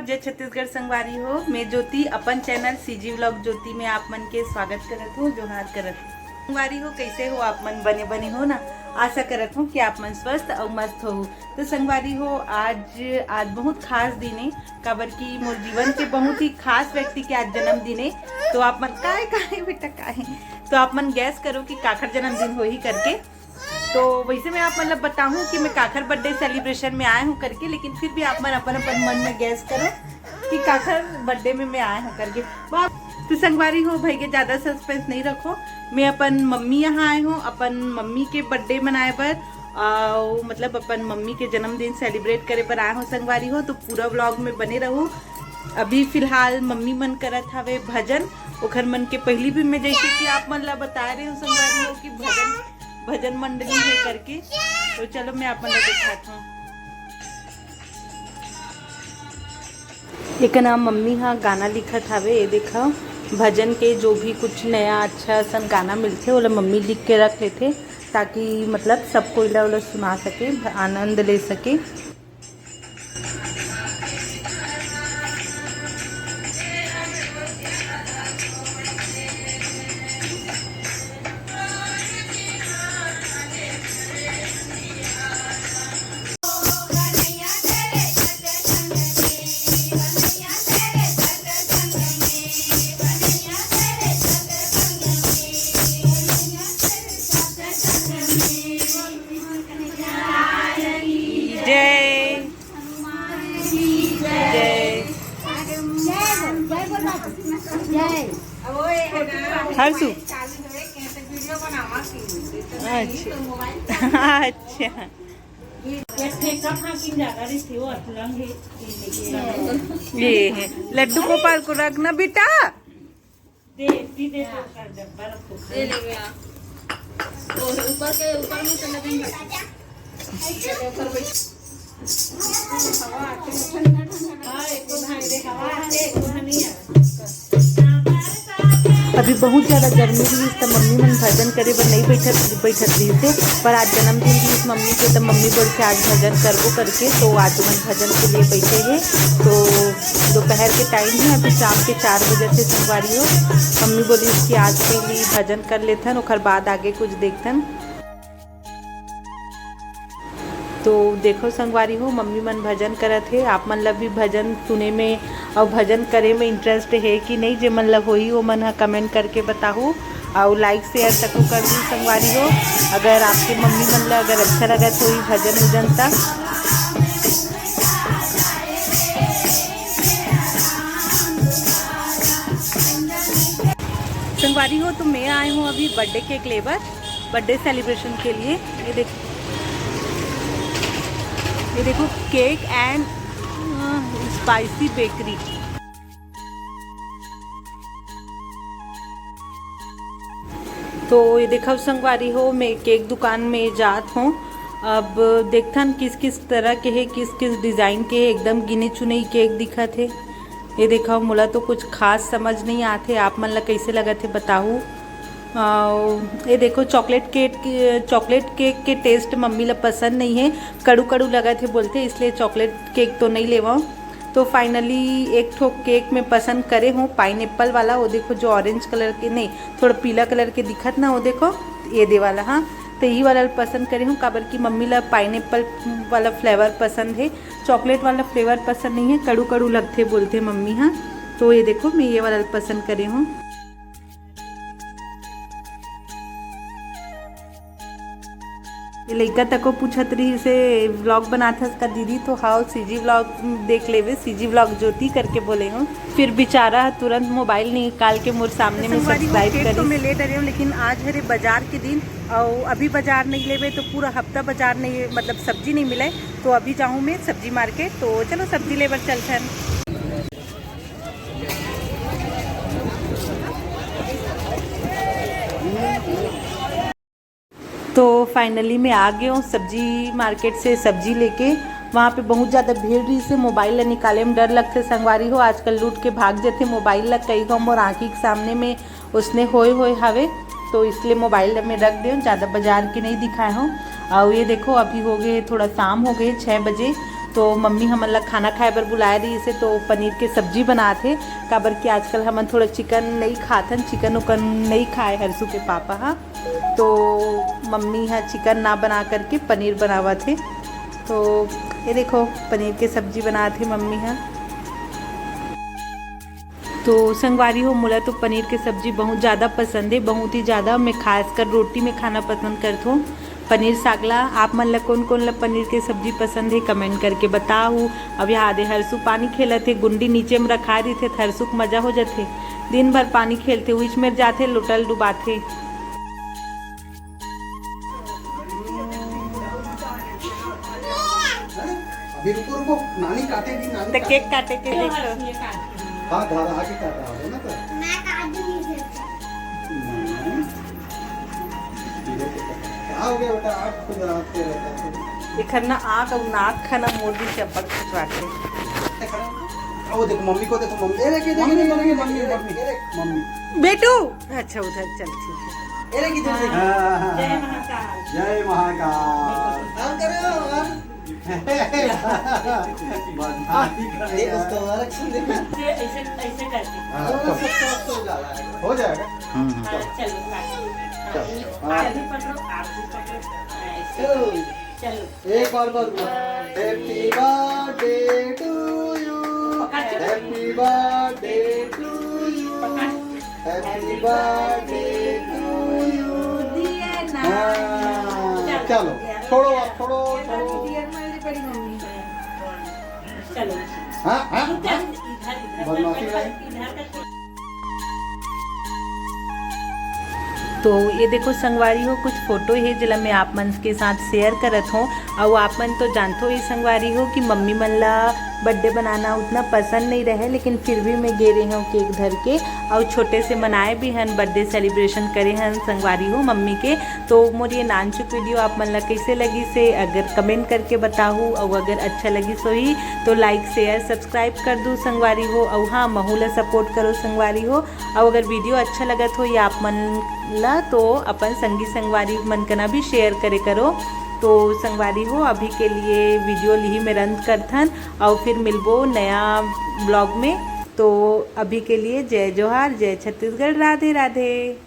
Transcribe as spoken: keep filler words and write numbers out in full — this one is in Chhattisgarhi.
जय छत्तीसगढ़ संगवारी हो, मैं ज्योति अपन चैनल सीजी व्लॉग ज्योति में आप मन के स्वागत करत हूँ, जोहार करत हूँ। संगवारी हो, कैसे हो आप मन? बने बने हो ना? आशा करत हूँ कि आप मन स्वस्थ और मस्त हो। तो संगवारी हो, आज आज बहुत खास दिन है, काबर कि मोर जीवन के बहुत ही खास व्यक्ति के आज जन्मदिन है। तो आप मन काय काय बेटा काय, तो आप मन गैस करो कि काखर जन्मदिन होही करके। तो वैसे मैं आप मतलब बताऊं कि मैं काखर बर्थडे सेलिब्रेशन में आए हूँ करके, लेकिन फिर भी आप मन अपन अपन मन में गैस करो कि काखर बर्थडे में मैं आए हूँ करके। वाह। तो संगवारी हो, भाई के ज्यादा सस्पेंस नहीं रखो, मैं अपन मम्मी यहाँ आए हूँ अपन मम्मी के बर्थडे मनाए बर। आ, मतलब अपन मम्मी के जन्मदिन सेलिब्रेट करे बर आए हूँ संगवारी हो। तो पूरा व्लॉग में बने रहू। अभी फिलहाल मम्मी मन करत हवे भजन। ओखर मन के पहली भी मैं जैसे कि आप मन ला बताए रहे हूँ संगवारी हो कि भजन भजन मंडली है करके। तो चलो मैं आप मन ला दिखात हूँ। एक ना मम्मी हा गाना लिखत हवे, ये देखा भजन के जो भी कुछ नया अच्छा असन गाना मिलथे ओला मम्मी लिख के रख लेथे, ताकि मतलब सब कोई ला ओला सुना सके, आनंद ले सके। जय। जय। हर्षु। अच्छा। अच्छा। ये है लड्डू गोपाल को रखना बेटा। दे, दे, दे, तो कर डब्बा रखो। दे ले गया। और ऊपर के, ऊपर में तो लगेंगे। ऊपर बैठ। हाँ, एक तो भाई रे, हवा आते, एक तो नहीं आते। अभी बहुत ज्यादा गर्मी रहिस, त मम्मी मन भजन करे बर नहीं बैठत, बैठत रहिस हे, पर आज जन्मदिन रहिस मम्मी के, त मम्मी बोल के आज भजन करबो करके, तो आज मन भजन के लिए बैठे हे। तो दोपहर के टाइम है, अभी शाम के चार बजे से संगवारी हो। मम्मी बोलिस कि आज के लिए भजन कर लेथन, ओखर बाद आगे कुछ देखथन। तो देखो संगवारी हो, मम्मी मन भजन करत हे। आप मन ला भी भजन सुने में और भजन करे में इंटरेस्ट है कि नहीं, जे मन ला होही, वो मन ह कमेंट करके बताहू। और लाइक शेयर तको कर दू संगवारी हो, अगर आपके मम्मी मन ला अगर अच्छा लगत होही भजन उजन त। संगवारी हो, तो मैं आए हूँ अभी बर्थडे केक लेबर, बर्थडे सेलिब्रेशन के लिए। ये देख, ये देखो, केक एंड स्पाइसी बेकरी। तो ये देखो संगवारी हो, मैं केक दुकान में जात हूँ। अब देखथन किस किस तरह के है, किस किस डिजाइन के है। एकदम गिने चुने ही केक दिखत है। ये देखो, मोला तो कुछ खास समझ नहीं आत है, आप मन ला कैसे लगत है बताहू। अउ ये देखो, चॉकलेट केक, चॉकलेट केक के टेस्ट मम्मी ला पसंद नहीं है, कड़ू कड़ू लगत है बोलथे, इसलिए चॉकलेट केक तो नहीं लेवव। तो फाइनली एक ठो केक मैं पसंद करे हूँ, पाइनएप्पल वाला। वो देखो, जो ऑरेंज कलर के नहीं, थोड़ा पीला कलर के दिखत ना, वो देखो, ये दे वाला, हाँ, तो यही वाला पसंद करे हूँ, काबर कि मम्मी ला पाइनएप्पल वाला फ्लेवर पसंद है, चॉकलेट वाला फ्लेवर पसंद नहीं है, कड़ू कड़ू लगथे बोलथे मम्मी, हाँ। तो ये देखो, मैं ये वाला पसंद करे हूँ। ये लइका तको पूछत रहिस हे, "व्लॉग बनात हस का दीदी?" तो हाव, सीजी व्लॉग देख लेवे, सीजी व्लॉग ज्योति करके बोले हूँ। फिर बेचारा ह तुरंत मोबाइल निकाल के मोर सामने में संगवारी हो, सब्सक्राइब केक तो करिस। मैं ले डरे हूँ, लेकिन आज हरे बाजार के दिन, और अभी बाजार नहीं लेवे तो पूरा हफ्ता बाजार नहीं, मतलब सब्जी नहीं मिले, तो अभी जाऊँ मैं सब्जी मार्केट। तो चलो सब्जी लेबर चलथन। तो फाइनली मैं आ गई हूँ सब्जी मार्केट से सब्जी लेके। वहाँ पे बहुत ज़्यादा भीड़ रहिस हे, मोबाइल ला निकाले में डर लगथे संगवारी हो, आजकल लूट के भाग जथे मोबाइल ला, कई गो मोर आँखी के सामने में उसने होए होए हवे, तो इसलिए मोबाइल ला मैं रख दे हूँ, ज़्यादा बाजार के नहीं दिखाए हूँ। और ये देखो, अभी हो गए, थोड़ा शाम हो गए, छः बजे, तो मम्मी हमन ला खाना खाए बर बुलाए रहिस हे, तो पनीर के सब्जी बनात हे, काबर कि आजकल हमन थोड़ा चिकन नइ खाथन, चिकन उकन नइ खाए हरसू के पापा ह। तो मम्मी ह चिकन ना बना करके पनीर बनावत हे। तो ये देखो, पनीर के सब्जी बनात हे मम्मी ह। तो संगवारी हो, मोला तो पनीर के सब्जी बहुत ज़्यादा पसंद हे, बहुत ही ज़्यादा। मैं खासकर रोटी में खाना पसंद करथों पनीर साग ला। आप मन ला कोन कोन ला पनीर के सब्जी पसंद हे, कमेंट करके बताहू। अब यहाँ दे हरसू पानी खेलत हे, गुंडी नीचे में रखा रहिथे, त हरसू के मजा हो जथे। दिन भर पानी खेलथे, उइच में जाथे, लोटा ल डुबाथे। अभी रुको, रुको, नानी काटेगी, नानी तो काटेगी। केक काटे के देखो। हाँ, घर आके काटा होगा ना तो। मैं काट दूंगी फिर से। हम्म। क्या हो गया बेटा, आँख खुद आँख पे रहता है। एखर ना आँख अउ नाक ह ना मोर जइसे अब्बड़ खिंचवाथे। वो देखो मम्मी को, देखो मम्मी, ये देखिए, देखिए, मम्मी, देखिए, मम्मी, देखिए, मम्मी, ये देखिए, मम्मी। बेटू, अच्छा उधर चल, ठीक है। ये देखिए, देखिए। हाँ, हाँ, हाँ, जय हाँ। महाकाल। जय महाकाल। काम करो और बदमाशी करेगा। ये उसको और action देना। ऐसे, ऐसे, ऐसे करके। हाँ, और चलो। सब, सब, सब जा रहा है। हो जाएगा। हम्म, हम्म। हाँ, चलो, काटो। हाँ, चलो। ये हाँ। आप भी पकड़ो, आप भी पकड़ो। हाँ, ऐसे। चलो। चलो। एक बार बस बोलो। Happy birthday to you। पकड़। Happy birthday to you। पकड़। Happy birthday to you। दिया ना। हाँ, चलो। चलो, छोड़ो, अब छोड़ो, छोड़ो। दिया ना, मेरी बड़ी मम्मी। चलो। हाँ, हाँ, इधर, हाँ। इधर, इधर बदमाशी का, नहीं। इधर का। तो ये देखो संगवारी हो, कुछ फोटो हे जेला मैं आप मन के साथ share करत हों। अउ आप मन तो जानथो ये संगवारी हो कि मम्मी मन ला birthday मनाना उतना पसंद नहीं रहे, लेकिन फिर भी मैं गे रहे हों केक धर के, अउ छोटे से मनाए भी हन, birthday celebration करे हन संगवारी हो मम्मी के। तो मोर ये नानचुक video आप मन ला कइसे लगिस हे, अगर comment करके बताहू, अउ अगर अच्छा लगिस होही तो like, share, subscribe कर दू संगवारी हो। अउ हाँ, महू ला support करो संगवारी हो। अउ अगर video अच्छा लगत हो या आप मन ला, तो अपन संगी संगवारी मन कना भी share करे करो। तो संगवारी हो, अभी के लिए video लिही में रंद करथन, अउ फिर मिलबो नया vlog में। तो अभी के लिए जय जोहार, जय छत्तीसगढ़, राधे राधे।